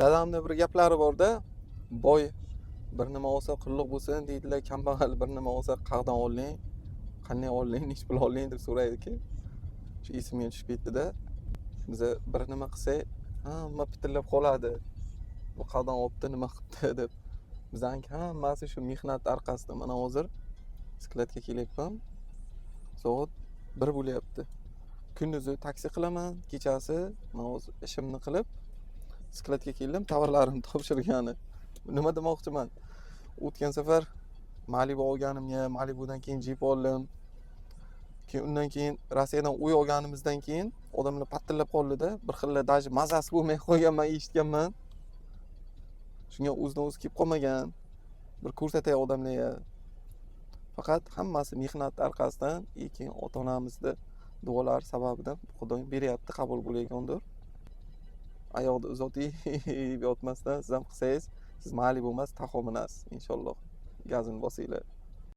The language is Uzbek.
Dadamni bir gaplari borda, boy bir nima olsa qulluq bo'lsin deydilar, kambag'al bir nima olsa qayerdan olding, qanday olding, nechi pul olding deb so'raydiku. Shu esimga tushib ketdida. Biza bir nima qilsak, hamma pitillab qoladi. Bu qayerdan olibdi, nima qilibdi deb. Bizaniki hammasi shu mehnat orqasida. Mana hozir склад ga kelyapman. Soat 1 bo'lyapti. Kunduzi taksi qilaman, kechasi mana hozir ishimni qilib склад ga keldim, tovarlarimni topshirgani. Nima demoqchiman? O'tgan safar Malibu olganimga, Malibudan keyin Jeep oldim. Keyin undan keyin Rossiyadan uy olganimizdan keyin odamlar patillab qoldida, bir xil даже mazasi bo'lmay qolgan, man eshitganman. Shunga o'zidan o'zi kelib qolmagan. Bir ko'rsatay odamlarga. Faqat hammasi mehnat orqasidan, keyin ota-onamizni duolari sababidan Xudoyim beryapti, qabul bo'layotgandir. Oyoqni uzatib yotmasdan siz ham qilsangiz, siz Malibu emas, Tahoe minasiz inshaalloh. Gazini bosinglar.